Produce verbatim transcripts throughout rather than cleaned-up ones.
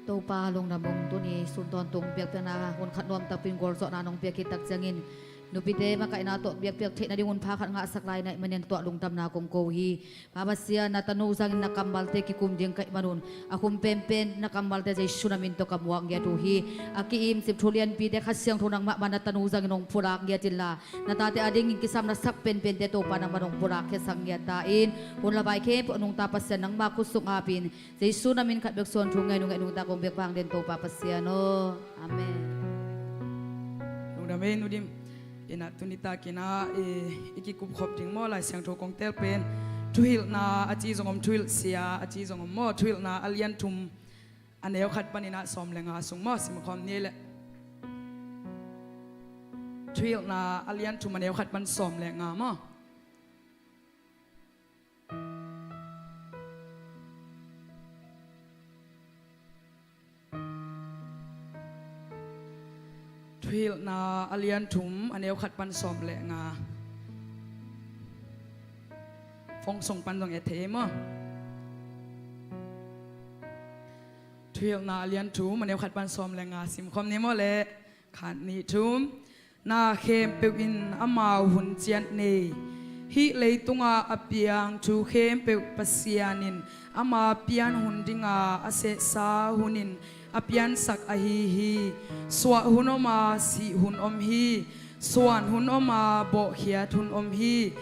Topa lungdam ung. Tuni sun tawntung biakpiakna hun khat nuam takpi in gualzawhna nong piak khit tak ciangin nupite makaihna tawh biakpiak theih nading hun pha khat ngahsak lai na hih manin tua lungdamna kong ko hi. Pa Pasian, na tanu zangin na kammalte kikum ding ka hih manun a khum penpen na kammalte Jesu na min tawh ka muak ngiat uh hi. A ki-imcip thu lianpite Kha Siangtho nangmah mah na tanu zangin hong pulak ngiat inla, na tate adingin kisam na sak penpente Topa nangmah hong pulak khiasak ngiat ta in. Hun le vai khempeuh a nungta Pasian nangmah khut sung apin Jesu na min khat bek suang thu ngai nungta kong biak bang den Topa Pasian aw. Amen. Lungdam ei Nu Dim. Inah tuni takinah i, i kikup khop ding maw, Lai Siangtho kong tel pen Thuhilhna a ci zong om, Thuhilhsia a ci zong om maw, Thuhilhna a lian thum a neu khat paninah sawm le nga sung maw, simkhawm ni leh. Thuhilhna a lian thum a neu khat pan sawm le nga maw. Thuhilhna a lian thum a neu khat pan sawm le nga. Fong sung pan zong et thei ei maw? Thuhilhna a lian thum a neu khat pan sawm le nga simkhawm ni maw leh. Khat, nih, thum. Na khempeuh in amau hun ciat nei. Hih leitungah a piang thu khempeuh Pasian in ama pian hun dinga a sehsa hunin a piansak ahi hi. Suah hun om a, sih hun om hi. Suan hun om a, bawhkhiat hun om hi.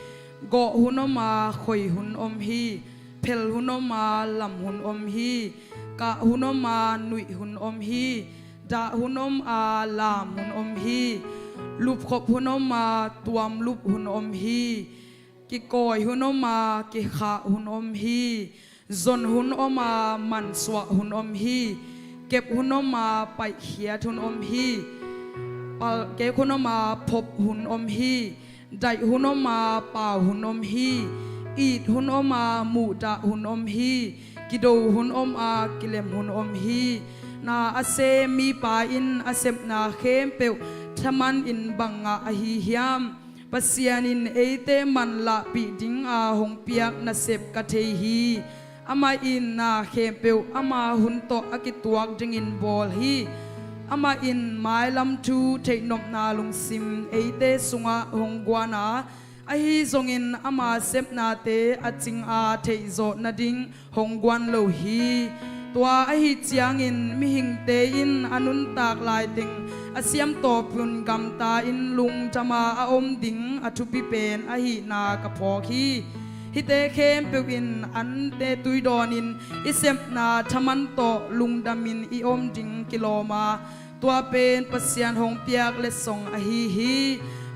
Gawh hun om a, khoi hun om hi. Phel hun om a, lam hun om hi. Kah hun om a, nuih hun om hi. Dah hun om a, lam hun om hi. Lupkhop hun om a, tuamlup hun om hi. Kikawi hun om a, kikhah hun om hi. Zon hun om a, mansuah hun om hi. Kep hun om a, paihkhiat hun om hi. Palkek hun om a, phop hun om hi. Daih hun om a, pau hun om hi. It hun om a, muhdah hun om hi. Kido hun om a, kilem hun om hi. Na a sem mipa in a sepna khempeuh thaman in bang ngah ahi hiam? Pasian in eite manlahpih dinga hong piak nasep ka thei hi. Amah in na khempeuh ama hun tawh a kituak dingin bawl hi. Amah in mailam thu theihnopna lungsim eite sungah hong guan a, ahi zongin ama sepnate a cinga theihzawh nading hong guan lo hi. Tua ahi ciangin mihingte in a nuntak laiteng a siamtawpun gamta-in lungdama a om ding a thupi pen ahihna ka phawk hi. Hihte khempeuh in ante tuidawnin i sepna thaman tawh lungdamin i om ding kilawm a, tua pen Pasian hong piak letsong ahi hi.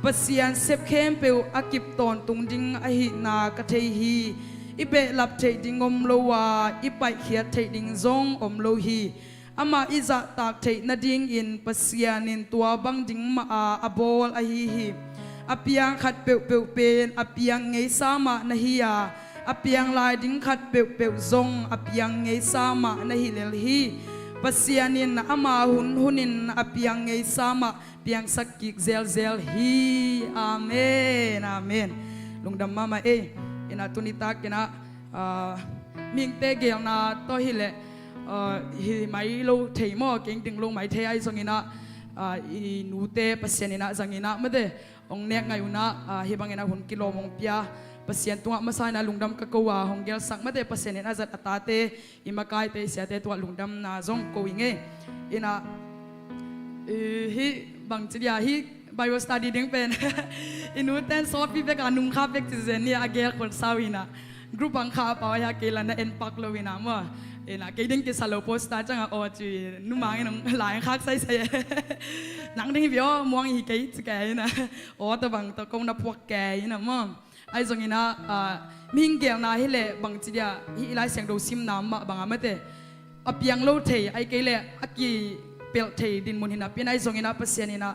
Pasian sep khempeuh a kip tawntung ding ahihna ka thei hi. I behlap theih ding om lo a, i paihkhiat theih ding zong om lo hi. Amah i zahtak theih nadingin Pasian in tua bang ding mah a a bawl ahi hi. A piang khat peuhpeuh pen a piang ngeisa mah na hi a, a piang lai ding khat peuhpeuh zong a piang ngeisa mah na hi lel hi. Pasian in ama hun hunin a piang ngeisa mah piangsak kik zelzel hi. Amen, amen. Lungdam mahmah ei. Inah tuni takinah, ah, mihingte gelna tawh hileh, ah, hi mai lo thei maw, keng ding lo mai thei ahi zonginah, ah, i nute Pasian inah zanginah mate hong nek ngaih unah, ah, hih banginah hun kilawm hong pia Pasian tungah masa inah lungdam ka ko a, hong gelsak mate Pasian inah zat a tate, i makaite, i siate tungah lungdamna zong ko i ngei. Inah, i, hih bangci dia hih Bible study ding pen i nuten sawtpi bek a nungkha bek ci zen ni a gel khol sau inah group bang kha a pau ahi a kei la na en pak lo inah maw. Inah kei ding kisa lo poster ciangah aw ci numang in hong lai khak saisai. Nang ding hi pi aw muang hi kei ci kei inah aw tawh bang tawh kong na phuak kei inah maw. Ahi zonginah, ah, mihing gelna hileh bangci dia hih i Lai Siangtho simna mah bangah mate a piang lo thei, ahi kei leh a kipelh thei dinmun hi napi-in ahi zonginah Pasian inah,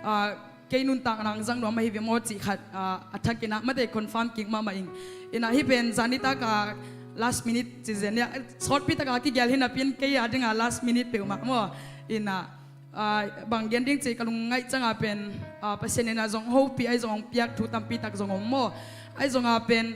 ah, kei nuntakna hong zang nuam ahi ve maw cih khat, ah, a thakinah mate confirm kik mahmah ing. Inah hih pen zanitak a last minute ci zen ia sawtpi taka kigel hi napi-in kei a dinga last minute peuhmah maw. Inah ah, bang gen ding cih ka lungngaih cianga pen, ah, Pasian inah zong hopih ahi zong hong piak thu tampi tak zong om maw. Ahi zonga pen,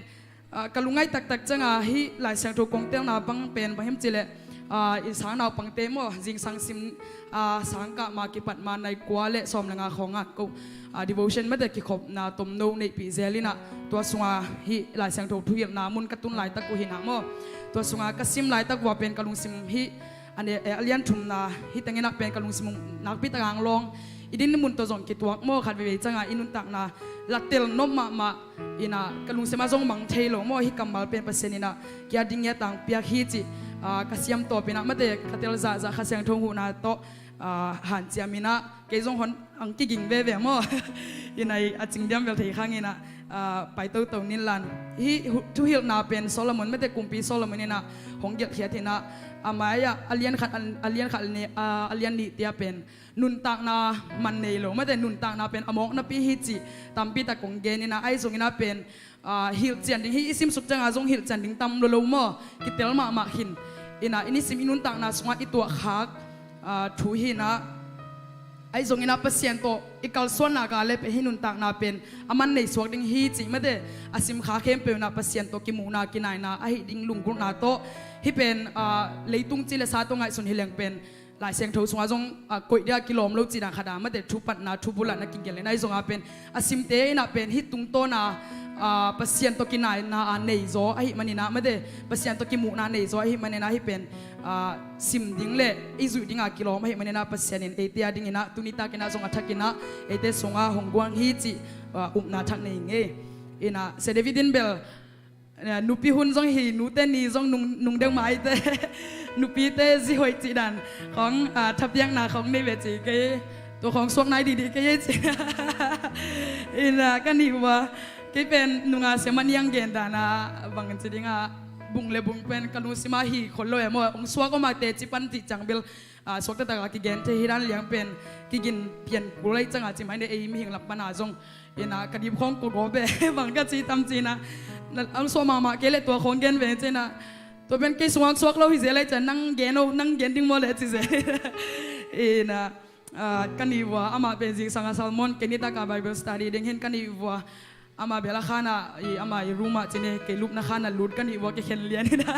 ah, ka lungngaih taktak cianga hih Lai Siangtho kong telna bang pen bang hiam cihleh, ah, i sang naupangte maw, zingsang sim, ah, sangkah ma kipat ma nai kua le sawm le nga khawngah ko, ah, devotion mate kikhopna tomno neihpih zel inah, tua sunga hih Lai Siangtho thuhilhna mun ka tun laitak uh hinah maw, tua sunga ka sim laitak vua pen ka lungsim hih a ne, eh, a lian thumna hih tenginah pen ka lungsim uh nakpi tak ang lawng i din mun tawh zong kituak maw, khat veivei canga i nuntakna la tel nop mahmah inah ka lungsim ah zong mang thei lo maw, hih kammal pen Pasian inah kia ding ia tang piak hi cih, ah, ka siam tawp inah mate ka tel zahzah Kha Siangtho huhna tawh, ah, hanciam inah kei zong hon ang kiging veve maw. Inah a cing diam bel thei khang inah, ah, pai toto nin lan. Hih hu-, thuhilhna pen Solomon mate kumpi Solomon inah hong gelhkhiat inah a mai-ah a lian khat, a lian khat ni, ah, a lian nih tia pen nuntakna man nei lo mate nuntakna pen a mawk napi hi cih tampi tak kong gen inah, ahi zong inah pen, ah, hilhcian ding hi i simsuk cianga zong hilhcian ding tam lo lo maw, kitel mahmah khin inah i nisim i nuntakna sungah i tuahkhak, ah, thu hi inah, ahi zong inah Pasian tawh i kalsuanna ka le pen hih nuntakna pen a man nei suak ding hi cih mate a simkha khempeuh inah Pasian tawh kimuhna kinaina ahi ding lunggulhna tawh hih pen, ah, leitung ci le sa tawh ngaihsun hi leng pen Lai Siangtho sungah zong, ah, koih dia kilawm lo cih dan khat a mate thupatna thubulatna kigelh inah, ahi zonga pen a simte inah pen hih tungtawna, ah, Pasian tawh kinaina a nei zaw ahi maninah mate Pasian tawh kimuhna nei zaw ahi maninah hih pen, ah, sim ding le i zuih dinga kilawm ahi maninah Pasian in eite a dinginah tuni takinah zong a thakinah eite sungah hong guang hi cih, ah, upna thak nei ngei. Inah Sia David in bel, eh, nupi hun zong hi, nute ni zong nung, nung deuh maite nupite zi hoih cih dan khawng, ah, thapiakna khawng nei ve ci kei, tua khawng suak nai dihdih kei ei ci. Inah ka nih ua kei pen nunga siama niang gen dana bang ci dinga bung le bung pen ka lungsimah hi khol lo e maw, hong suak om a teci pan cih ciang bel, ah, suakta taka kigen thei hi dan liang pen kigin pian kul ahi canga ci mai ne ei mihing lak pana zong. Inah ka dip khawng kul gawp e bang ka ci tam cinah, na ang suak mahmah kei le tua khawng gen ve cinah, tua pen kei sungah suak lo hi zel ahi ciah nang gen o, nang gen ding maw le ci zel. Inah, ah, ka nih ua amah pen zingsanga Salmon kei nitaka Bible study ding hin ka nih ua amah bel a khanah i, amah i room ah cine kei lupna khanah lut ka nih ua kikhen lian inah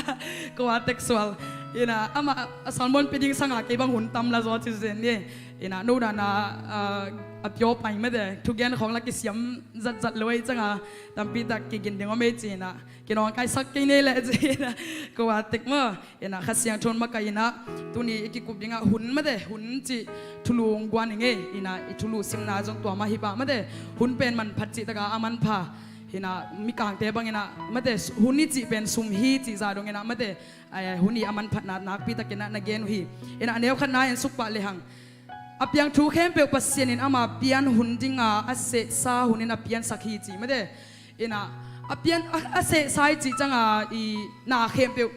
ko a teksual inah amah a Salmon pia ding sanga kei bang hun tam la zaw ci zen ni. Inah no dana, ah, a pure pai mate thugen khawng la kisiam zatzat lo ei canga tampi tak kigin ding om ei cinah kinawng kaisak kei nei le cinah ko a tek maw. Inah Kha Siangtho in makaih inah tuni i kikup dingah hun mate hun cih thulu hong guan i ngei inah i thulu simna zong tua mah hi pah mate hun pen manphat cih taka a manpha. Inah mikangte bang inah mate hun i cih pen sum hi cih zah dong inah mate, eh, hun i a manphatna nakpi takinah na gen uh hi. Inah a neukhatna en suk pah lehang a piang thu khempeuh Pasian in ama pian hun dinga a sehsa hun in a piansak hi ci mate. Inah a pian a, a sehsa i cih canga i na khempeuh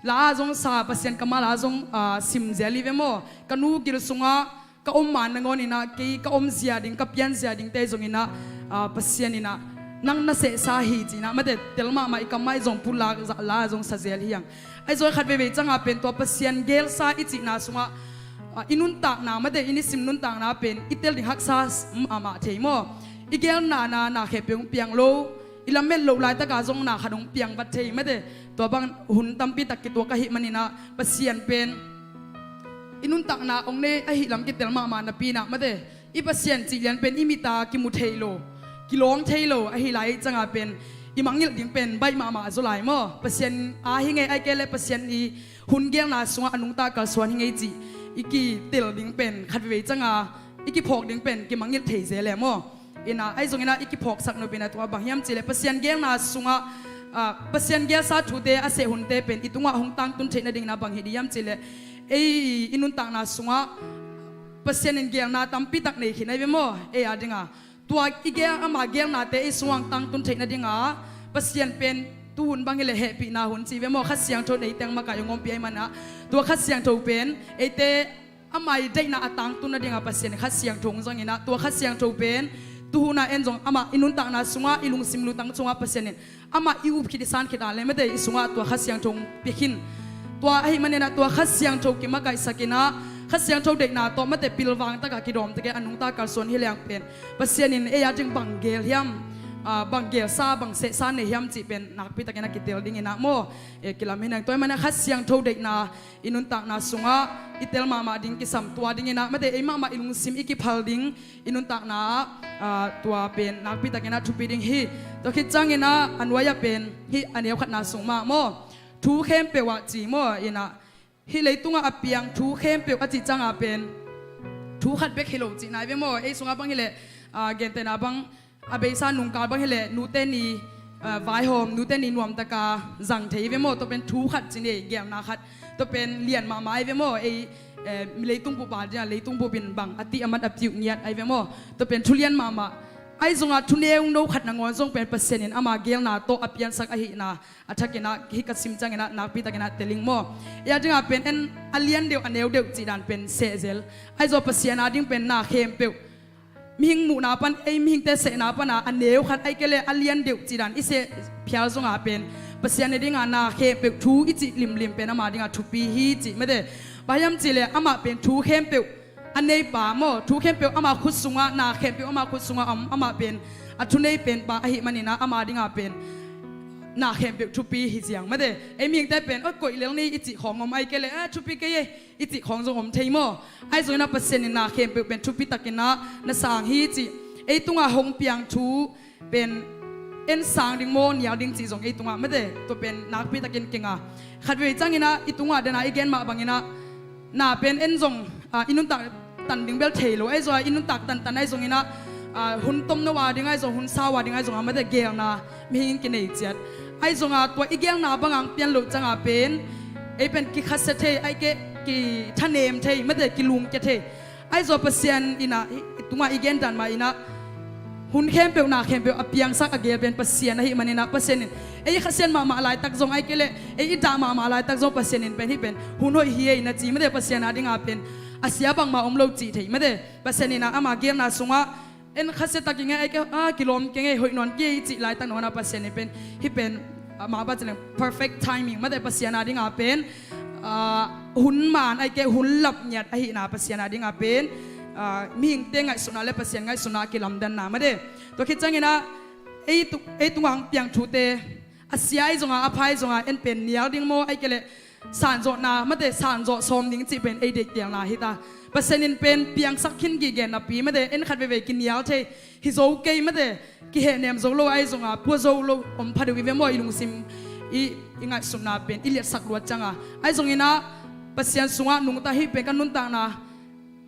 la a zong sa Pasian kammal a zong, ah, sim zel hi ve maw. Ka nu gil sungah ka om man nangawn inah kei ka om zia ding ka pian zia dingte zong inah, ah, Pasian inah nang na sehsa hi ci inah mate tel mahmah i kammah i zong pulak zah la a zong sa zel hi ang. Ahi zong khat veivei canga pen tua Pasian gelsa i cihna sungah, ah, i nuntakna mate i nisim nuntakna pen i tel ding haksa mahmah thei maw. I gelna na na khempeuh hong piang lo, i lamet loh laitaka zong na khat hong piang vat thei mate. Tua bang hun tampi tak kituak ahi maninah Pasian pen i nuntakna hong nei ahi lam kitel mahmah napi inah mate i Pasian cih lian pen i mita kimu thei lo, kilawng thei lo ahi lai canga pen i mangngilh ding pen baih mahmah a zaw lai maw. Pasian a hi ngei ahi kei le Pasian i hun gelna sungah a nungta kalsuan hi ngei cih i kitel ding pen khat veivei canga i kiphawk ding pen kimangngilh thei zel e maw. Inah ahi zong inah i kiphawksak nop inah tua bang hiam cihleh Pasian gelna sungah, ah, Pasian gelsa thute a seh hunte pen i tungah hong tangtun theih nading inah bang hi dih hiam cihleh ei i nuntakna sungah Pasian in gelna tampi tak nei khin ahi ve maw. Ei a dinga tua i gel ama gelnate ei sungah hong tangtun theih nadinga Pasian pen tuhun bang hileh hehpihna hun ci ve maw. Kha Siangtho in ei teng makaih hong ompih ahi manah tua Kha Siangtho pen eite ama i deihna a tangtun nadinga Pasian in Kha Siangtho hong zang inah tua Kha Siangtho pen tuhuna en zong amah i nuntakna sungah i lungsim lutang sungah Pasian in amah i up khit i san khit a le mate i sungah tua Kha Siangtho hong pia khin. Tua ahi maninah tua Kha Siangtho kimakaihsak inah Kha Siangtho deihna tawh mate pilvang taka kidawm teke a nungta kalsuan hi leng pen Pasian in ei a ding bang gel hiam. ah, bang gelsa, bang sehsa nei hiam cih pen nakpi takin a kitel dingin ah maw, eh, kilam hi nang. Tua ahih manin ah Kha Siangtho deihna i nuntakna sungah i tel mahmah ding kisam. Tua dingin ah mate, ei mahmah i lungsim i kiphal ding i nuntakna ah, ah, tua pen nakpi takin ah thupi ding hi. Tua khit ciangin ah a nuai-ah pen hih a neu khatna sung mah maw, thu khempeuh ah ci maw, in ah hih leitungah a piang thu khempeuh a cih ciangah pen thu khat bek hi lo cihna hi ve maw. Ei sungah bang hileh, ah, gentehna bang, a beisa nungkal bang hileh nute ni, ah, vaihawm, nute ni nuamtaka zang thei hi ve maw. Tua pen thu khat ci ni, gelna khat. Tua pen lian mahmah hi ve maw. Ei, eh, leitung bup a dingah, leitung bup in bang a tih a mat a piuh ngiat ahi ve maw. Tua pen thu lian mahmah. Ahi zongah thu neu no khat nangawn zong pen Pasian in ama gelna tawh a piansak ahihna a thakin ah hih ka sim ciangin ah nakpi takin ah tel ing maw. Ei a dingah pen en a lian deuh a neu deuh cih dan pen sehzel. Ahi zong Pasian a ding pen na khempeuh, mihing muhna pan, ei mihingte sehna pan ah a neu khat ahih kei leh a lian deuh cih dan i seh phial zongah pen Pasian a dingah na khempeuh thu i cih limlim pen ama dingah thupi hi cih mate. Bang hiam cih leh amah pen thu khempeuh a neipa maw, thu khempeuh ama khut sungah, na khempeuh ama khut sungah a om, amah pen a thunei penpa ahih manin ah ama dingah pen na khempeuh thupi hi ziang mate. Ei mihingte pen, "Oi, koih lel ni," i cih khawng om, ahih kei leh, "Ah, thupi kei ei," i cih khawng zong om thei maw. Ahi zongin ah Pasian in na khempeuh pen thupi takin ah na sang hi cih. Ei tungah hong piang thu pen en sang ding maw, nial ding cih zong ei tungah mate, tua pen nakpi takin kinga. Khat vei ciangin ah i tungah dena i gen mah bangin ah na pen en zong, ah, i nuntak tan ding bel thei lo. Ahi zongah i nuntak tantan ahi zongin ah, ah, hun tomno a ding ahi zong, hun sau a ding ahi zongah mate gelna mihing in kinei ciat. Ahi zongah tua i gelna bang hong pian loh ciangah pen ei pen kikhasiat thei, ahih kei leh kithanem thei mate, kilungkia thei. Ahi zong Pasian in ah i tungah i gen dan mah in ah hun khempeuh, na khempeuh a piangsak a gel pen Pasian ahih manin ah Pasian in ei i khasiat mahmah laitak zong, ahih kei leh ei i dah mahmah laitak zong Pasian in pen hih pen hun hoih hi ei na ci mate, Pasian a dingah pen a sia bangmah om lo cih thei mate. Pasian in ah ama gelna sungah en khasiat tak i ngei, ahih kei leh, ah, kilawm kei ngei, hoih nawn kei i cih laitak nangawn ah Pasian in pen hih pen, ah, mah bang ci leng perfect timing mate, Pasian a dingah pen, ah, hun man, ahih kei leh hun lap ngiat ahihna, Pasian a dingah pen, ah, mihingte ngaihsutna le Pasian ngaihsutna a kilamdanna mate. Tua khit ciangin ah ei tu, ei tungah hong piang thute a sia ahi zongah, a pha ahi zongah en pen nial ding maw, ahih kei leh sanzawhna mate, sanzawh sawm ding cih pen ei deihtelna hi ta. Pasian in pen piangsak khin gige napi mate, en khat veivei kinial thei, hi zo kei mate, kihehnem zo lo ahi zongah pua zo lo om pha deuh hi ve maw, i lungsim i, i ngaihsutna pen i liatsak luat ciangah. Ahi zongin ah Pasian sungah nungta, hih pen ka nuntakna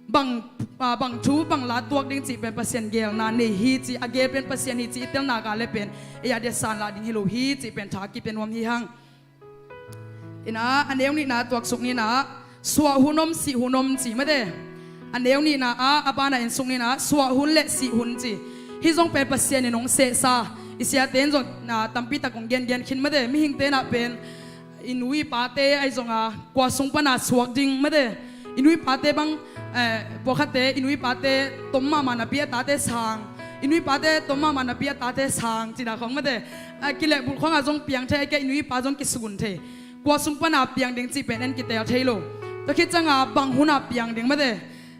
bang, ah, bang thu bang la tuak ding cih pen Pasian gelna nei hi cih, a gel pen Pasian hi cih i telna ka le pen ei a dia sanlah ding hi lo hi cih pen tha kipia nuam hi hang. In ah a neu nihna tuaksuk ni in ah, suah hun om, sih hun om ci mate. A neu nihna ah a banah en suk ni in ah, suah hun le sih hun ci. Hih zong pen Pasian in hong sehsa, i siate in zong, ah, tampi tak hong gengen khin mate. Mihingte in ah pen i nu i pate ahi zongah kua sung pan a suak ding mate. I nu i pate bang, eh, pawlkhatte i nu i pate tom mahmah napi a tate sang, i nu i pate tom mahmah napi a tate sang cihna khawng mate. Ah, kilehbulh khawngah zong piang thei, ahih kei leh i nu i pa zong kisugun thei. Kua sung pan a piang ding cih pen en kitel thei lo. Tua khit ciangah bang hun a piang ding mate,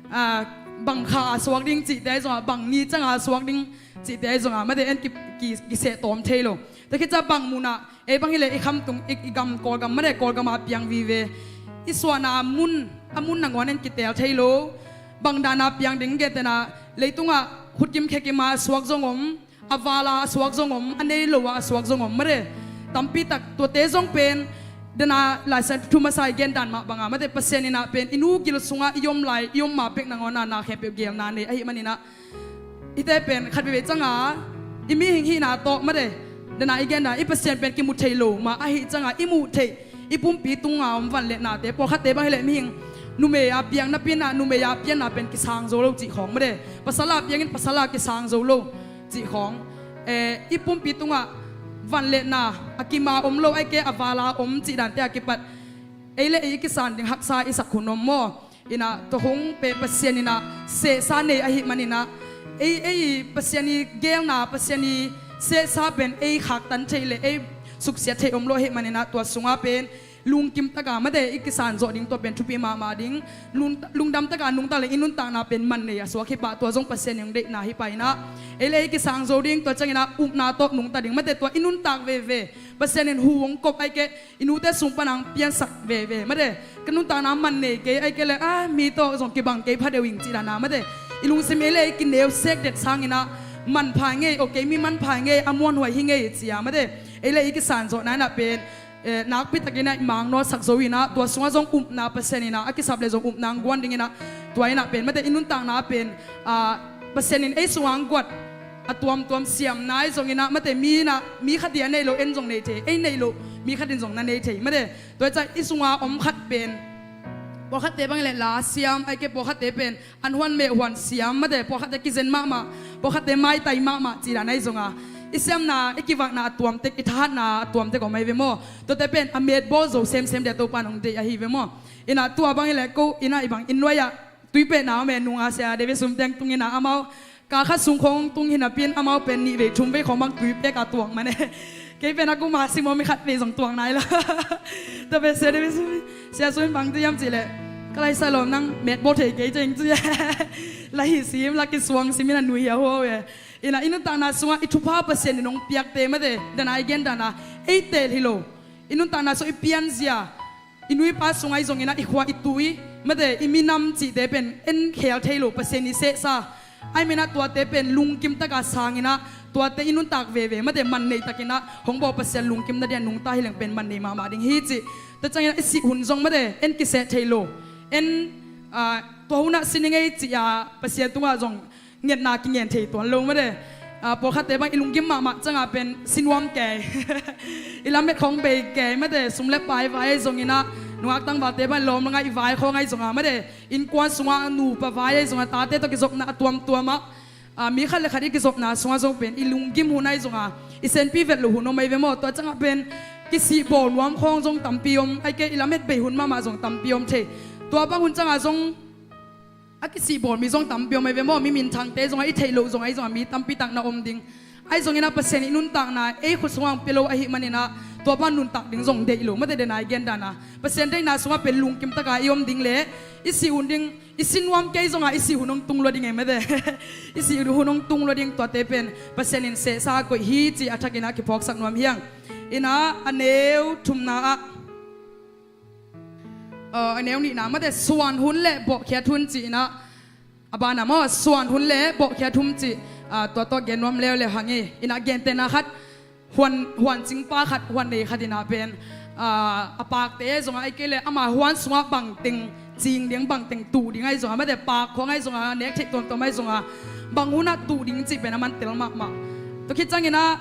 ah, bang kha a suak ding cihte ahi zongah, bang ni ciangah a suak ding cihte ahi zongah mate, en ki, ki, kiseh tawm thei lo. Tua khit ciangah bang munah, ei bang hileh i khamtung, i, i gam Kawlgam mate, Kawlgam a piang vive. I suahna mun, a mun nangawn en kitel thei lo. Bang dan a piang ding, gentehna leitungah khutkim khekim a suak zong om, a val a suak zong om, a nei lo a suak zong om mate. Tampi tak, tuate zong pen dena Lai Siangtho thu masa i gen dan mah bangah mate, Pasian in ah pen i nu gil sungah i om lai, i om ma pek nangawn ah na khempeuh gelna nei ahih manin ah, hihte pen khat veivei ciangah i mihing hihna tawh mate, dena i gen dan, i Pasian pen kimu thei lo mah ahih ciangah i muh theih, i pumpi tungah om vangliatnate, pawlkhatte bang hileh mihing numei a piang napi in ah numei a pianna pen kisang zo lo cih khawng mate, pasal a piangin pasal a kisang zo lo cih khawng, eh, i pumpi tungah vangliatna a kim a om lo, ahih kei leh a val a om cih dante a kipat ei le ei i kisan ding haksa i sak hun om maw. In ah tua hong pen Pasian in ah sehsa nei ahih manin ah, ei, ei Pasian i gelna, Pasian i sehsa pen ei khaktan theih le ei suksiat theih om lo ahih manin ah, tua sungah pen Lungkim taka mate i kisan zawh ding tua pen thupi mahmah ding. Lung, lungdam taka nungta le i nuntakna pen man nei a suak hi pah, tua zong Pasian in hong deihna hi pah inah. Ei le ei kisang zo ding, tua cianginah upna tawh nungta ding mate, tua i nuntak veve Pasian in hu hong kop ai keh, i nute sung pana hong piansak veve mate. Ka nuntakna man nei kei ai keh le, ah, mi tawh zong kibang kei pha deuh ing cih dana mate. I lungsim ei le ei kineu sek det sanginah manpha ngei, o kei mi manpha ngei, a muanhuai hi ngei cia mate. Ei le ei kisan zawhna inah pen eh, nakpi takin ah i mangnaw sak zo inah, tua sungah zong upna Pasian inah a kisap le zong upna ang guan ding inah, tua inah pen mate i nuntakna pen, ah, Pasian in ei sungah ang guat a tuamtuam siamna ai zong inah mate, mi inah mi khat i a nei lo en zong nei thei, ei nei lo mi khat in zong na nei thei mate. Tua i cah i sungah om khat pen pawlkhatte bang le la siam ai keh, pawlkhatte pen an huan meh huan siam mate, pawlkhatte kizen mahmah, pawlkhatte maitai mahmah cih dan ai zonga i siamna, i kivakna a tuamtek, i thahatna a tuamtek om ai ve maw? Tuate pen a metbawl zo semsem dia Topa nong deih ahi ve maw? Inah tua bang i le ko inah i bang inn nuai-ah tuipehna om e, nunga sia David Sum teng tung inah amau ka khat sung khong tung hi napi-in amau pen nih vei thum vei khong bang tuipek a tuak man e. Kei pen a kuma sim om i khat vei zong tuak nai lo. Tua pen sia David Sum, sia Sum bang tu hiam cih leh, ka laisa lawm nang metbawl thei kei ceng tu e. La hi sim, la kisuang sim inah nuihia huau e. Inah i nuntakna sungah i thupha Pasian in hong piakte mate, dana i gen dana ei teel hi lo. I nuntakna sungah i pianzia, i nuipa sungah i zonginah i khua i tui mate, i minam cihte pen en khel thei lo, Pasian i sehsa ai minah tuate pen lungkim taka sanginah tuate i nuntak veve mate, man nei takinah hong bawl Pasian lungkim nading a nungta hi leng pen man nei mahmah ding hi cih. Tua cianginah i sih hun zong mate en kiseh thei lo. En, ah, tua hunah si ning ei cih a Pasian tungah zong ngetna kingen thei tuan lo mate. Ah, pawlkhatte bang i lunggim mahmah ciangah pen si nuam kei. I lamet khong bei kei mate, sum le pai vai ai zonginah, nungak tangvalte bang lawm langah i vai khong ai zongah mate, innkuan sungah nupa vai ai zongah, tate tawh kizopna a tuamtuamah, ah, mi khat le khat i kizopna sungah zong pen i lunggim hun ai zongah i senpi vet loh hun om ai ve maw? Tua ciangah pen kisih bawl nuam khong zong tampi om ai keh, i lamet bei hun mahmah zong tampi om thei. Tua bang hun ciangah zong a kisih bawl mi zong tampi om ai ve maw? Mi minthangte zongah i theih loh zong ai zongah mi tampi tak na om ding. Ai zonginah Pasian i nuntakna ei khut sungah ang pia lo ahih maninah tua pan nuntak ding zong deih lo mate, dena i gen dana. Pasian deihna sungah pen lungkim taka i om ding le i sih hun ding, i si nuam kei zongah i sih hun hong tung lua ding e mate. I sih hun hong tung lua ding, tuate pen Pasian in sehsa koih hi cih a thakinah kiphawksak nuam hiang. Inah a neu thumna ah, a neu nihna mate, suan hun le bawhkhiat hun cih inah a bana maw, suan hun le bawhkhiat hun cih, ah, tua tawh gen nuam leuleu hang hi. Inah gentehna khat, huan, huancingpa khat, huan nei khat inah pen, ah, a pakte zongah ai kei le ama huan sungah bangteng cing ding, bangteng tuh ding ai zongah mate, pak khong ai zongah, nek theih tuamtuam ai zongah bang hunah tuh ding cih pen a man tel mahmah. Tua khit cianginah,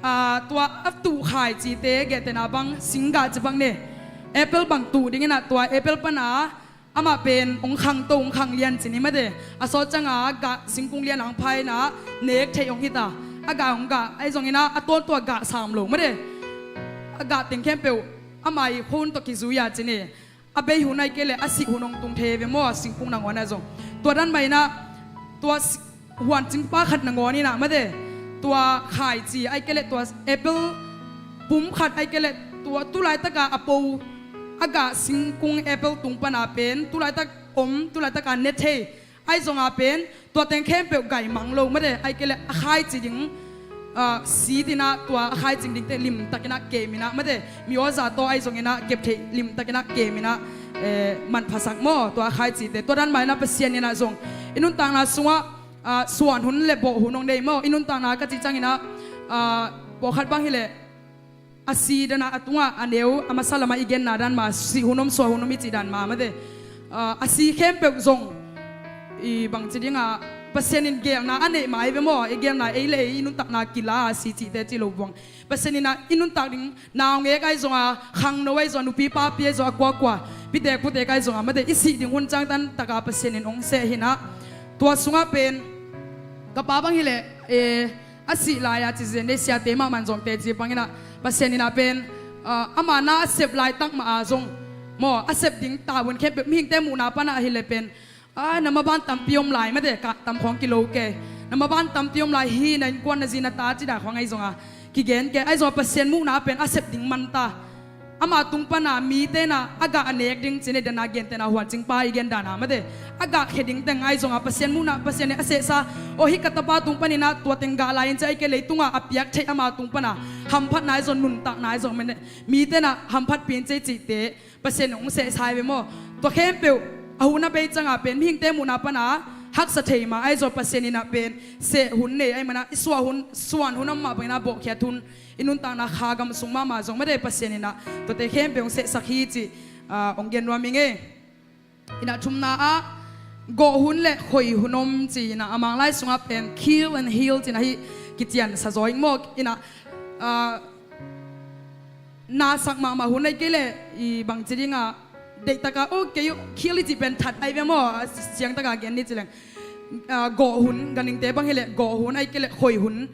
ah, tua a tuh khaici te gentehna bang singgah ci bang ne, apple bang tuh ding inah tua apple pana amah pen hong khangto, hong khanglian ci ni mate. A sawt ciangah gah singkung lian ang phaina nek theih hong hita. A gah hong gah ai zonginah a tawntua gah sam lo mate. A gah teng khempeuh amah i khun tawh kizui a ci ni. A bei hun ai kei le a sih hun hong tung thei ve maw, a singkung nangawn ah zong. Tua dan mah inah tua si-, huancingpa khat nangawn inah mate, tua khaici ai kei le tua apple pum khat ai kei le tua tulaitaka a po a gah singkung apple tung pana pen tulaitak om, tulaitaka ne thei ai zonga pen tua teng khempeuh gaimang lo mate, ai kei le a khaici ding, ah, si tinah tua a khaici dingte limtakinah kem inah mate, mi awza tawh ai zonginah kep theih limtakinah kem inah, eh, manphasak maw tua a khaicite. Tua dan mah inah Pasian inah zong i nuntakna sungah, ah, suan hun le bawh hun hong nei maw? I nuntakna ka cih cianginah, ah, pawlkhat bang hileh a si dana a tungah a neu a masa lamah i genna dan mah, sih hun om, suan hun om i cih dan mah mate. Ah, a si khempeuh zong i bangci dingah Pasian in gelna a neih mah ai ve maw? I gelna ei le ei i nuntakna kila a si cihte cih lo buang. Pasian inah i nuntak ding naungek ai zonga, khangno ai zonga, nupi papi ai zonga, kuakua pitek putek ai zonga mate, i sih ding hun ciangtan taka Pasian in hong seh hinah. Tua sungah pen ka pa bang hileh, eh, a sih lai-a ci zen dei siate mahmah zong teci bang inah Pasian inah pen, ah, ama na a sep laitak mah a zong maw, a sep ding tavuan khempeuh mihingte muhna panah hileh pen, ah, na maban tampi om lai mate, ka tam khawng kilo kei. Na maban tampi om lai hi, na innkuan na zi na ta ci dan khawng ai zonga kigen kei. Ai zonga Pasian muhna pen a sep ding manta, ama tung pana mite na a gah a nek ding cih nei dana gentehna huancingpa i gen dana mate. A gah khe ding teng ahi zonga Pasian muhna Pasian in a sehsa aw hih ka tapa tung paninah tua teng gah lai in cih ahi kei leitunga a piak theih ama tung pana hamphatna ahi zong nuntakna ahi zong mate. Mite na hamphatpin cih cihte Pasian in hong sehsa hi ve maw? Tua khempeuh a hun a bei canga pen mihingte muhna pana haksa thei mah ahi zong Pasian inah pen seh hun nei ahi mana i suah hun suan hun a mah bangina bawhkhiat hun i nuntakna kha gam sung mahmah zong mate Pasian inah tuate khempeuh hong sehsak hi cih hong gen nuam ing e. Inah thumna ah gawh hun le khoi hun om ci inah a Manglai sungah pen kill and heal ci inah hih kician sa zaw ing maw? Inah nasak mahmah hun ahi kei leh i bangci dinga deihtaka o kei uh kill i cih pen that ahi ve maw? A siangtaka gen ni ci leng gawh hun ganhingte bang hileh gawh hun ahi kei leh khoi hun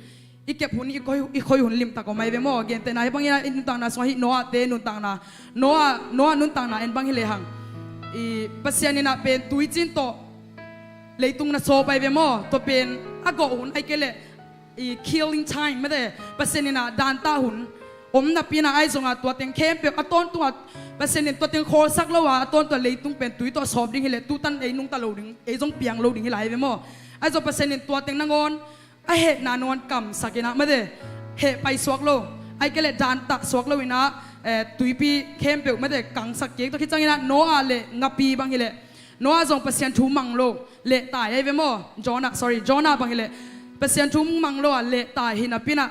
i kep hun i khoi hun limtak om ahi ve maw? Gentehna hih bangin i nuntakna sungah hih Noahte nuntakna Noah Noah nuntakna en bang hileh hang i Pasian inah pen tuicin tawh leitung na sawp ahi ve maw? Tua pen a gawh hun ahi kei leh i killing time mate Pasian inah dantah hun om napi inah ahi zonga tua teng khempeuh a tawntunga Pasian in tua teng khawlsak lo a a tawntunga leitung pen tui tawh sawp ding hileh tutan ei nungta lo ding ei zong piang lo ding hi lai ahi ve maw? Ahi zong Pasian in tua teng nangawn a hehna nangawn kamsak inah mate heh pai suak lo ahi kei leh dantah suak lo inah tuipi khempeuh mate kangsak kik tua khit ciang inah Noah le ngapi bang hileh Noah zong Pasian thu mang lo leh tai ahi ve maw? Jonah sorry Jonah bang hileh Pasian thu mang lo a leh tai hi napi inah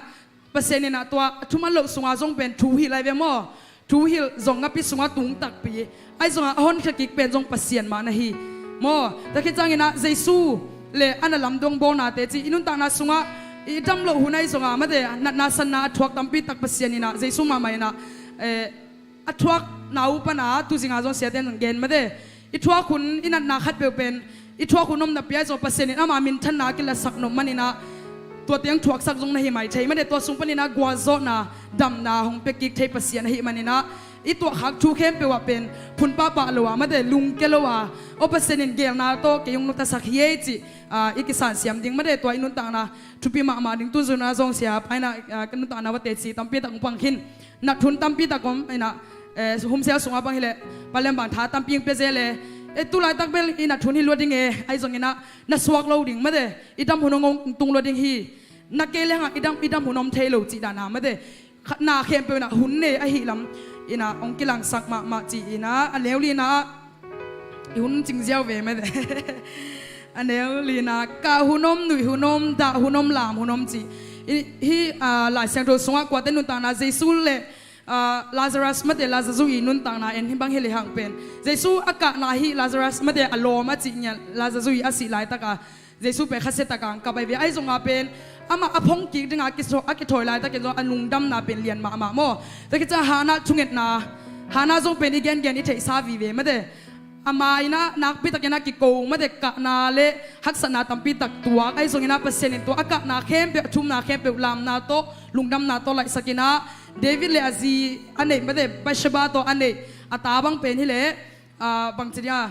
Pasian inah tua a thuman loh sunga zong pen thu hilh ahi ve maw? Thu hilh zong ngapi sungah tung takpi ahi zongah a honkhia kik pen zong Pasian mah na hi maw? Tua khit ciang inah Jesu le a na lamdang bawlnate ci i nuntakna sungah i dam loh hun ahi zongah mate natna sanna a thuak tampi tak Pasian inah Jesu mahmah inah a thuakna uh pana tuzinga zong siate in zong gen mate i thuak hun i natna khatpeuh pen i thuak hun om napi ahi zong Pasian in ama minthanna a kilasak nop man inah tua teng thuaksak zong na hi mai thei mate tua sung paninah gualzawhna damna hong pia kik thei Pasian ahi man inah i tuahkhak thu khempeuh ah pen phun pahpah lo a mate lungke lo a aw Pasian in gelna tawh kei hong nungtasak hi ei cih i kisan siam ding mate tua i nuntakna thupi mahmah ding tuzuna zong sia paina ka nuntakna vate ci tampi tak hong pang khin. Nat hun tampi tak om inah humsial sungah bang hileh palem bang tha tampi hong pia zel e. E tu laitak bel i nat hun hi lua ding e ahi zong inah na suak lo ding mate i dam hun hong tung lua ding hi. Na kei lehang i dam i dam hun om thei lo cih dana mate na khempeuh inah hun nei ahi lam inah hong kilangsak mahmah ci inah a neu lina ah i hun cingziau ve mate a neu lina kah hun om nuih hun om dah hun om lam hun om ci. Hih Lai Siangtho sungah kuate nuntakna Jesu le Lazarus mate Lazarus i nuntakna en hi bang hileh hang pen Jesu a kahna hih Lazarus mate a lawm a cih ngiat Lazarus a sih laitaka Jesu pen khasia taka ang kap ahi ve ahi zonga pen amah a phong kik dinga a kithawi laitakin zong a lungdamna pen lian mahmah maw? Tua khit ciang Hannah thungetna Hannah zong pen i gengen i theihsa vive mate ama inah nakpi takin a kiko mate kahna le haksatna tampi tak tuak ahi zong inah Pasian in tua a kahna khempeuh a thumna khempeuh lamna tawh lungdamna tawh laihsak inah David le a zi a neih mate Bathsheba tawh a neih a ta bang pen hileh bangci dia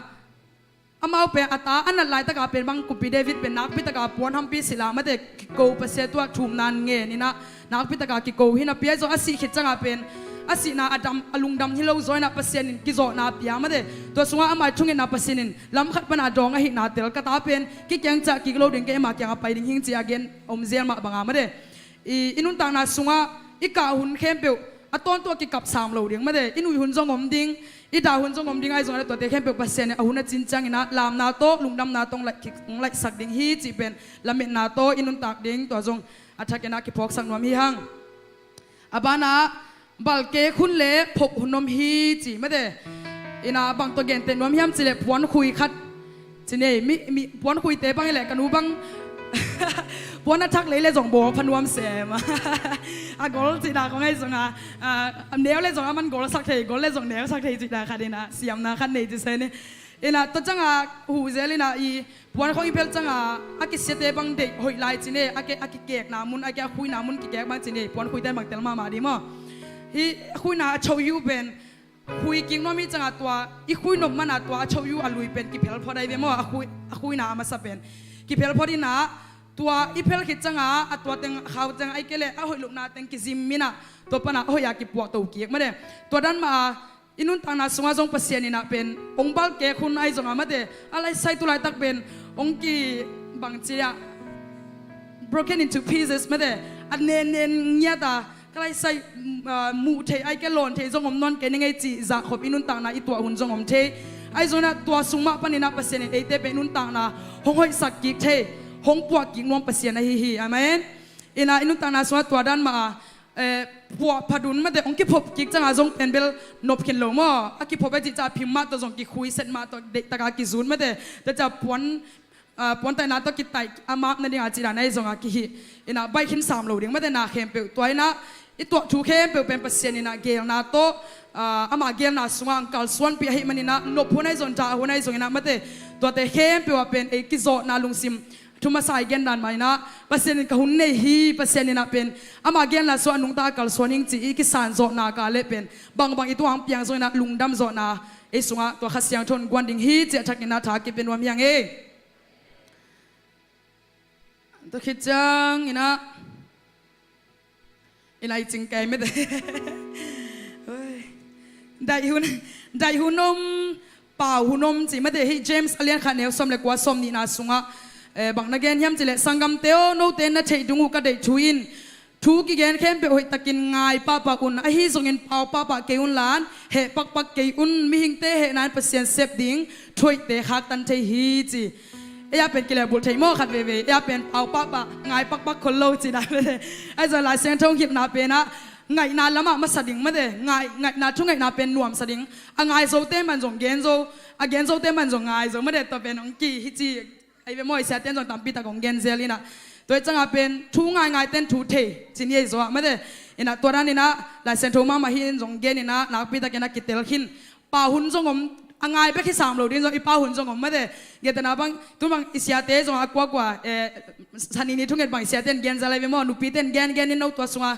amau pen a ta a nat laitaka pen bang kumpi David pen nakpi taka puan hampi sila mate kiko Pasian tuah thumna ngen inah nakpi taka kiko hi napi ahi zong a sih khit cianga pen a sihna a dam a lungdam hi lo zaw inah Pasian in kizawhna pia mate tua sungah amah i thungetna Pasian in lam khat pana dawng ahihna tel ka ta pen kikeng ciah kik lo ding keima kianga pai ding hing ci a gen om zel mah banga mate i nuntakna sungah i kah hun khempeuh a tawntung a kikap sam lo ding mate i nuih hun zong om ding i dah hun zong om ding ahi zong a tuate khempeuh Pasian in a hun a cin ciang inah lamna tawh lungdamna tawh hong laihsak ding hi cih pen lametna tawh i nuntak ding tua zong a thak inah kiphawksak nuam hi hang. A banah balkek hun le phok hun om hi ci mate inah bang tawh genteh nuam hiam cileh puankhui khat ci nei mi puankhuite bang hileh ka nu bang puan a thak lei le zong bawl pha nuam sem a gol cih dah kong ahi zonga neu le zong a man gol sak thei gol le zong neu sak thei cih dah khat inah siamna khat nei ci se ni. Inah tua cianga huh zel inah i puan khong i phel cianga a kisiate bang deih hoih lai ci ne a kikekna mun a khuina mun kikek bang ci ne puankhuite bang tel mahmah dih maw? Hih khuina a choyu pen khui kik nuam hi cianga tua i khui nop mana tua a choyu a lui pen kiphel phot ahi ve maw? A khuina a masa pen kiphel phot inah Tua i phel khit cianga a tua teng khau ciang ai kei leh a hoih lohna teng kizim inah tua panah a hoih a kipuahto kik mate. Tua dan mah a i nuntakna sungah zong Pasian inah pen hong balkek hun ahi zongah mate, a laisai tu laitak pen hong ki bangci ah broken into pieces mate, a nen nen ngiat a ka laisai, ah, muh theih ai kei lawn theih zong om nawn kei ning ei cih zahkhop i nuntakna i tuah hun zong om thei. Ahi zongin ah tua sung mah panin ah Pasian in eite pen i nuntakna hong hoihsak kik thei, hong puah kik nuam Pasian ahi hi. Amen. Inah i nuntakna sungah tua dan mah a, eh, puah phat un mate hong kiphop kik cianga zong pen bel nop khin lo maw? A kiphop a cih ciah phim mah tawh zong kikhui set mah tawh deihtak a kizun mate, tua ciah puan, ah, puantaihna tawh kitaih a map nading a cih dan ahi zongah kihih. Inah baih khin sam lo ding mate na khempeuh. Tua inah i tuah thu khempeuh pen Pasian inah geelna tawh, ah, amah geelna sungah ang kalsuanpih ahih maninah nop hun ahi zong dah hun ahi zong inah mate, tuate khempeuh ah pen ei kizawhna lungsim thu masa i gen dan mah inah Pasian in ka hun nei hi, Pasian inah pen amah geelna sungah nungta a kalsuan ing cih i kisan zawhna ka leh pen bangbang i tuang piang zong inah lungdam zawhna ei sungah tua Kha Siangtho in guan ding hi cih a thak inah tha kipia nuam hi ang ei. Tua khit ciang inah inah i cing kei mate. Daih hun, daih hun om, pau hun om ci mate. Hih James a lian khat neu sawm le kua, sawm nihna sungah, eh, bang na gen hiam cileh, sanggamte aw, note na theih dung uh ka deih thu in thu kigen khempeuh hoihtakin ngai pahpah un, ahi zongin pau pahpah kei un lan heh pakpak kei un. Mihingte hehna in Pasian sep ding thu hoihte khaktan thei hi ci. Ei a pen kilehbulh thei maw khat veivei, ei a pen pau pahpah ngai pakpak khol lo ci dan mate. Ahi zong Lai Siangtho hong hilhna penah ngaihna lamah masa ding mate, ngai, ngaihna thu ngaihna pen nuamsa ding. A ngai zote man zong gen zo, a gen zote man zong ngai zo mate, tua pen hong ki hi ci. Ahi ve maw, i siate in zong tampi tak hong gen zel inah. Tua hi cianga pen thu ngaingai ten thu thei ci ni ei zaw ah mate. Inah tua dan inah Lai Siangtho mahmah hi in zong gen inah nakpi tak inah kitel khin. Pau hun zong om, a ngai bek hi sam lo ding zong i pau hun zong om mate. Gentehna bang tu bang i siate zong a kuakua, eh, sanini thunget bang i siate in gen zel ahi ve maw, nupite in gen gen in no tua sungah,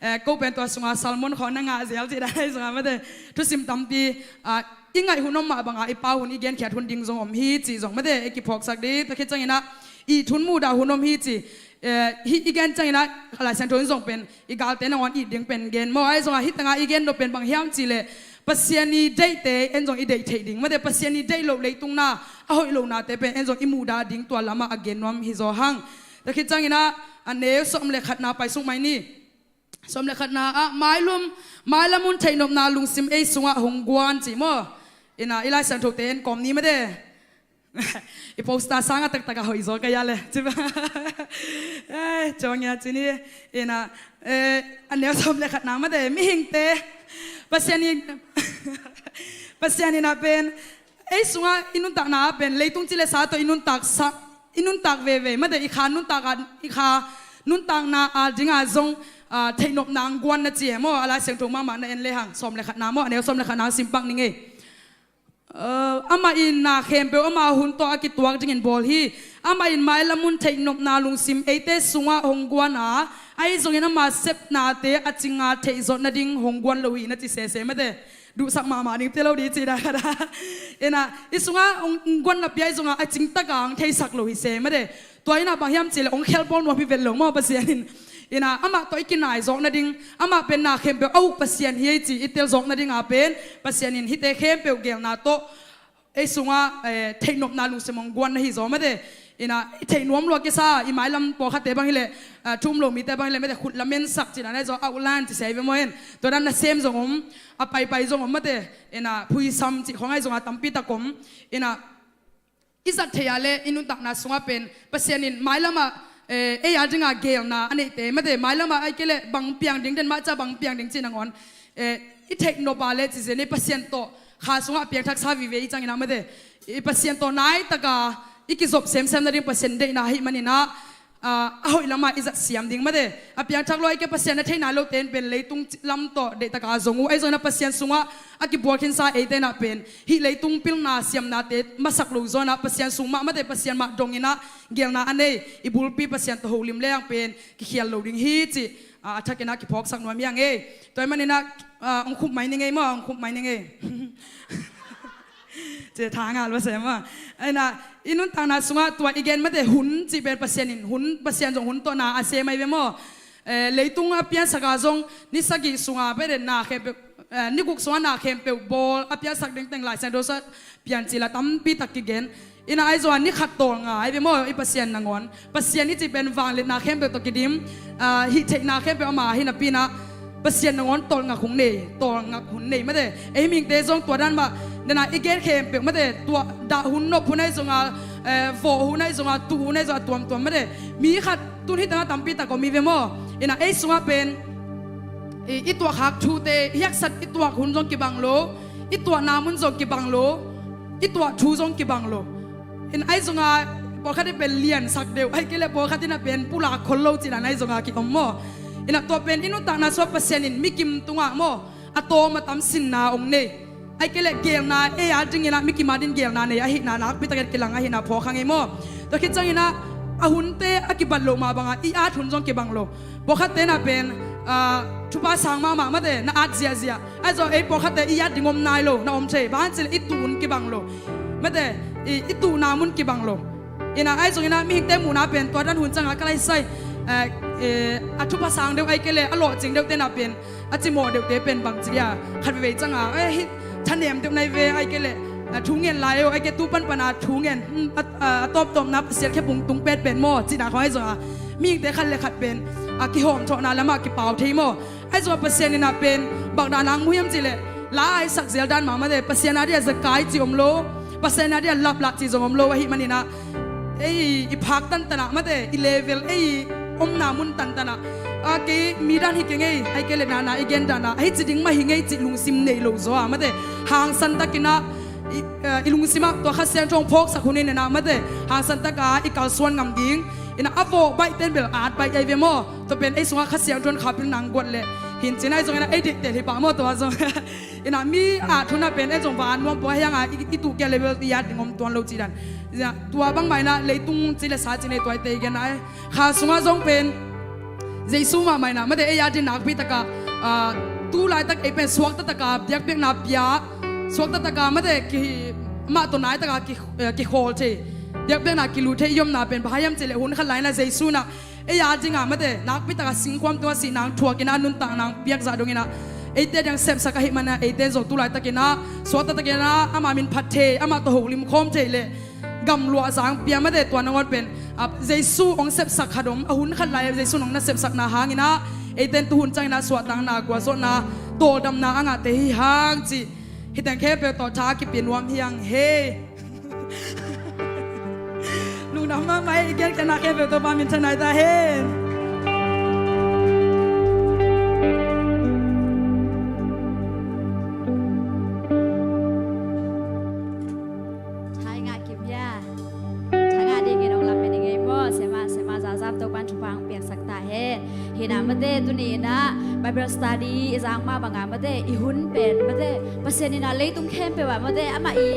eh, ko pen tua sungah salmon khawng na ngah zel cih dan ahi zongah mate. Thusim tampi, ah, i ngaih hun om mah bangah i pau hun i genkhiat hun ding zong om hi cih zong mate ei kiphawksak dih. Tua khit ciang inah i thu mudah hun om hi ci. Eh, hih i gen ciang inah Lai Siangtho in zong pen i galte nangawn it ding pen gen maw, ahi zongah hih tengah i gen nop pen bang hiam cihleh Pasian i deihte en zong i deih theih ding mate, Pasian i deih loh leitung na a hoih lohnate pen en zong i muhdah ding tua lamah a gen nuam hi zaw hang. Tua khit ciang inah a neu sawm le khatna paisuk mai ni. Sawm le khatna ah mailam, mailam hun theihnopna lungsim ei sungah hong guan ci maw? Inah i Lai Siangthote en kawm ni mate. I poster sang a taktak a hoih zaw ka hia le. Eh, cawng ia ci ni. Inah, eh, a neu sawm le khatna mate, mihingte Pasian in, Pasian inah pen ei sungah i nuntakna ah pen leitung ci le sa tawh i nuntak sa, i nuntak veve mate, i kha nuntak a, i kha nuntakna a dingah zong, ah, theihnopna ang guan na ci e maw? A Lai Siangtho mahmah na en lehang sawm le khatna maw, a neu sawm le khatna ang simpak ning ei. Ah, amah in na khempeuh ama hun tawh a kituak dingin bawl hi. Amah in mailam hun theihnopna lungsim eite sungah hong guan a, ahi zongin ama sepnate a cinga theihzawh nading hong guan lo hi na ci sese mate. Duhsak mahmah ding ti lo dih cih dan khat a. Inah i sungah hong guan napi ahi zongah a cingtak a ang theisak lo hi se mate. Tua inah bang hiam cihleh hong khelpawl nuam hi vet lo maw Pasian in. Inah amah tawh i kinai zawk nading, amah pen na khempeuh a uk Pasian hi ei cih i tel zawk nading a pen Pasian in hihte khempeuh geelna tawh ei sungah, eh, theihnopna lungsim hong guan na hi zaw mate. Inah i theih nuam lua kisa, i mailam pawlkhatte bang hileh, ah, thu um lo mite bang hileh mate, khut lamensak cih dan ahi zaw, outline ci sia hi ve maw en. Tua dan nasem zong om, a paipai zong om mate. Inah phuisam cih khawng ahi zongah tampi tak om. Inah i zat theih ah le i nuntakna sungah pen Pasian in mailamah, eh, ei a dingah geelna a neihte mate, mailamah ai kei leh bang piang ding, den mah ca bang piang ding cih nangawn, eh, i theihnop a le ci zen i Pasian tawh kha sungah piangthaksa vive i ciang inah mate, i Pasian tawh naitaka i kizop semsem nading Pasian deihna ahih maninah, ah, a hoih lamah i zat siam ding mate. A piangthak lua i ke Pasian a thei nai lote in pen leitung lam tawh deihtaka zong uh, ahi zongin a Pasian sungah a kibual khinsa eite inah pen hih leitung pilna siamnate masak lo zaw inah Pasian sung mah mate, Pasian mah dong inah geelna a nei i bulpi Pasian tawh holim le ang pen kikhial lo ding hi cih, ah, a thak inah kiphawksak nuam hi ang ei. Tua ahih maninah, ah, hong khup mai ning ei maw, hong khup mai ning ei. Ci tha ngal va sem a. Ina, i nuntakna sungah tua i gen mate hun cih pen Pasian in hun, Pasian zong hun tawhna a sem ahi ve maw? Eh, leitung a piansak a zong ni sagih sunga pen na khempeuh, eh, ni guk sunga na khempeuh bawl a piansak ding teng Lai Siangtho sungah piancil a tampi tak kigen. Ina, ahi zongin ni khat tawlnga ahi ve maw, i Pasian nangawn. Pasian i cih pen vangliatna khempeuh tawh kidim, ah, hih theihna khempeuh ama hi napi-in ah Pasian nangawn tawlngak hun nei, tawlngak hun nei mate. Ei mihingte zong tua dan mah, dena i gen khempeuh mate, tua dah hun, nop hun ahi zonga, eh, vawh hun ahi zonga, tuh hun ahi zonga, tuamtuam mate. Mi khat tun hih tangah tampi tak om hi ve maw? Ina, ei sungah pen i, i tuahkhak thute, i haksat i tuak hun zong kibang lo, i tuahna mun zong kibang lo, i tuah thu zong kibang lo. Ina, ahi zonga pawlkhat in pen liansak deuh, ahih kei leh pawlkhat in ah pen pulak khol lo cih dan ahi zonga kiom maw? Ina, tua pen i nuntakna sungah Pasian in mikim tungah maw, a tawm a tam sinna hong nei. Ahih kei leh geelna ei a dingin ah mikim a dingin geelna nei ahihna nakpi takin kilang ahihna phawk hang ei maw? Tua khit ciangin ah a hunte a kibat loh mah bangin i at hun zong kibang lo. Pawlkhatte in ah pen, ah, thupha sang mahmah mate, na at ziahziah. Ahi zong ei pawlkhatte i at ding om nai lo, na om thei. Bang hang hiam cih leh i tuh hun kibang lo mate, i, i tuhna mun kibang lo. Ina, ahi zongin ah mihingte muhna pen tua dan hun ciangah ka lai sai, eh, eh, a thupha sang deuh ahih kei leh a lawhcing deuhte in ah pen a cimawh deuhte pen bangci dia, khat veivei ciangah, eh, hih thanem deuh nai ve, ahih kei leh, ah, thu ngen lai o, ahih kei leh tu panpan a thu ngen, hmm, a, a, a tawptawpna Pasian khe pung tung petpet maw, cihna khawng ahi zongah mihingte khat le khat pen, ah, kihawmthawhna lamah kipau thei maw? Ahi zongah Pasian in ah pen bang dan hong mu hiam cih leh, la a i sak zel dan mah mate, Pasian a dia zakai cih om lo, Pasian a dia laplah cih zong om lo ahih manin ah, ei i phak tantan ah mate, i level, ei i omna mun tantan ah, a, kei mi dan hi keng ei, ahih kei leh nana i gen dan ah, ahi ci ding mah hi ing ei cih lungsim nei lo zaw a mate, hangsan takin ah, i, eh, i lungsim ah tua Kha Siangtho hong phawksak hun in ah mate, hangsan takin i kalsuan ngam ding. Ina, a vawh baihte in bel at baih ahi ve maw? Tua pen ei sungah Kha Siangtho in khapil nang guat leh hin cin ahi zongin ah ei deihtel hi pah maw tua zong. Ina, mi at hun ah pen ei zong va at nuam pua, ahi hangin i, i tuh kei a level i at ding om tuan lo cih dan. Ina, tua bangmah in ah leitung ci le sa ci nei tua i te i gen ah, eh, kha sungah zong pen Jesu mahmah in ah mate, ei a dingin nakpi takin, ah, tu laitak ei pen suakta takin biakpiakna pia, suakta takin mate, ki, amah tawh nai takin ki, eh, kikhawl thei, biakpiakna kilut thei i omna pen bang hang hiam cih leh hun khat lai-in ah Jesu in ah ei a dingin mate, nakpi takin singkhuam tungah sihna hong thuakin ah a nuntakna hong piak zah dongin ah eite a ding sepsak ahih manin ah eite in zong tu laitakin ah suakta takin ah ama min phat thei, amah tawh holim khawm thei leh gamluah zang pia mate, tua nangawn pen, ah, Jesu hong sepsak khat om, a hun khat lai Jesu in hong na sepsakna hangin ah eite in tuhun ciangin ah suahtakna, gualzawhna, tawldamna a ngahte hi hang cih hih teng khempeuh tawh tha a kipia nuam hi hang ei. Lungdam mahmah ei, i genkhiatna khempeuh Topa minthanna hi ta hen. Thai ngah kim hia. Thai ngah dingin hong lamen ing ei maw. Siamah, siamah Za Zam Topa'n thupha hong piaksak ta hen. Hi-in ah mate, tuni-in ah Bible study i zak mah bangin mate, i hun pen mate, Pasian in ah leitung khempeuh ah mate, amah i